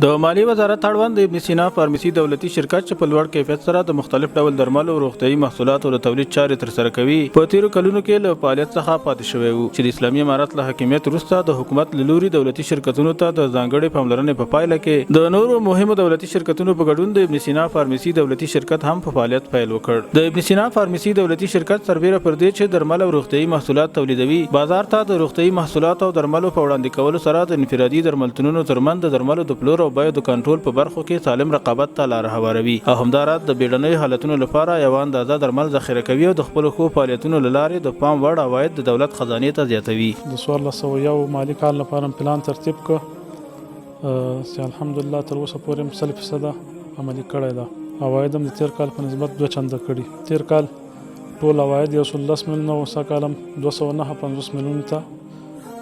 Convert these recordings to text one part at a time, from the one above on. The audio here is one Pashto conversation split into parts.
د مالیې وزارت اړوند د ابن سینا فارمیسي دولتي شرکت چې په لوړ کیفیت سره د مختلف ډول درملو او روغتیايي محصولاتو د تولید چارې ترسره کوي، په تېرو کلونو کې له فعالیت څخه پاتې شوی و، چې د اسلامي امارت له حاکمیت وروسته د حکومت له لوري دولتي شرکتونو ته د ځانګړې پاملرنې په پایله کې د نورو مهمو دولتي شرکتونو په ګډون د ابن سینا فارمیسي دولتي شرکت هم په فعالیت پیل وکړ. د ابن سینا فارمیسي دولتي شرکت سربېره پر دې چې درمل او روغتیايي محصولات تولیدوي، بازار ته د روغتیايي محصولاتو او درملو په وړاندې کولو سره د انفرادي درملتونونو ترمنځ د درملو د پلور او بیو د کنټرول په برخو کې سالم رقابت ته لاره هواروي او همداراز د بیړنیو حالتونو لپاره یوه اندازه درمل ذخیره کوي او د خپلو ښو فعالیتونو له لارې د پام وړ عواید د دولت خزانې ته زیاتوي. د 1401 مالي کال لپاره هم پلان ترتیب کړ چې الحمدلله تر اوسه پورې هم 100 فیصده عملي کړی ده. عواید هم د تېر کال په نسبت دوه چنده کړي. تېر کال ټول عواید 110 میلیونه و، سږ کال هم 259 میلیونو ته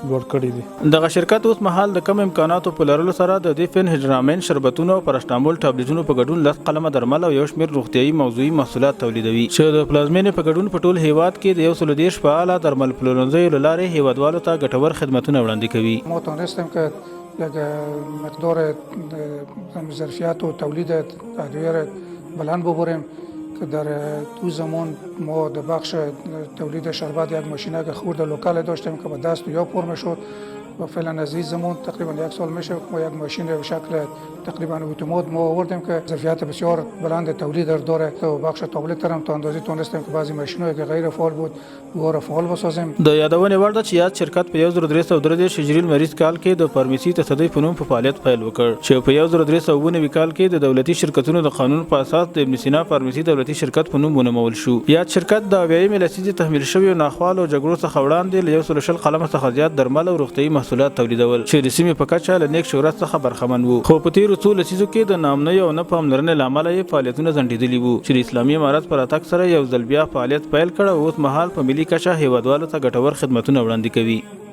لوړ کړي دي. دغه شرکت اوس مهال د کمو امکاناتو په لرلو سره د دیفن هیډرامین شربتونو او پراسټامول ټابلیټونو په ګډون لس قلمه درمل او یو شمېر روغتیايي موضوعي محصولات تولیدوي چې د پلازمېنې په ګډون په ټول هېواد کې د 130 فعاله درمل پلورنځیو له لارې هېوادوالو ته ګټور خدمتونه وړاندې کوي. ما توانستیم که یک مقدار ظرفیت و تولید ادویه را بلند ببریم که در او زمان ما در بخش تولید شربت یک ماشینه که خورد لوکال داشتیم که با دست یا پر میشد و فعلا از این زمان تقریبا یک سال میشه ما یک ماشین به شکل تقریبا اتومات ما آوردیم که ظرفیت بسیار بلند تولید داره و بخش تابلت هم تا اندازه تونستیم که بعضی ماشین‌هایی که غیر فعال بود واره فعال وسازیم. د یادونې وړ ده چې یاد شرکت په 1333 هجري لمریز کال کې د فارمیسي تصدۍ په نوم په فعالیت پیل وکړ چې په 1397 کال کې د دولتي شرکتونو د قانون په اساس د ابن سینا فارمیسي دولتي شرکت په نوم ونومول شو. یاد شرکت د اویایمې لسیزې تحمیل شویو ناخوالو او جګړو څخه وړاندې له 120 قلمه څخه زیات درمل او روغتیايي محصولات تولیدول چې د سیمې په کچه له نیک شهرت څخه برخمن وو، خو په تېرو څو لسیزو کې د ناامنیو او نه پاملرنې له امله یې فعالیتونه ځنډېدلي وو چې د اسلامي امارت په راتګ سره یو ځل بیا فعالیت پیل کړ او اوس مهال په ملي کچه هېوادوالو ته ګټور خدمتونه وړاندې کوي.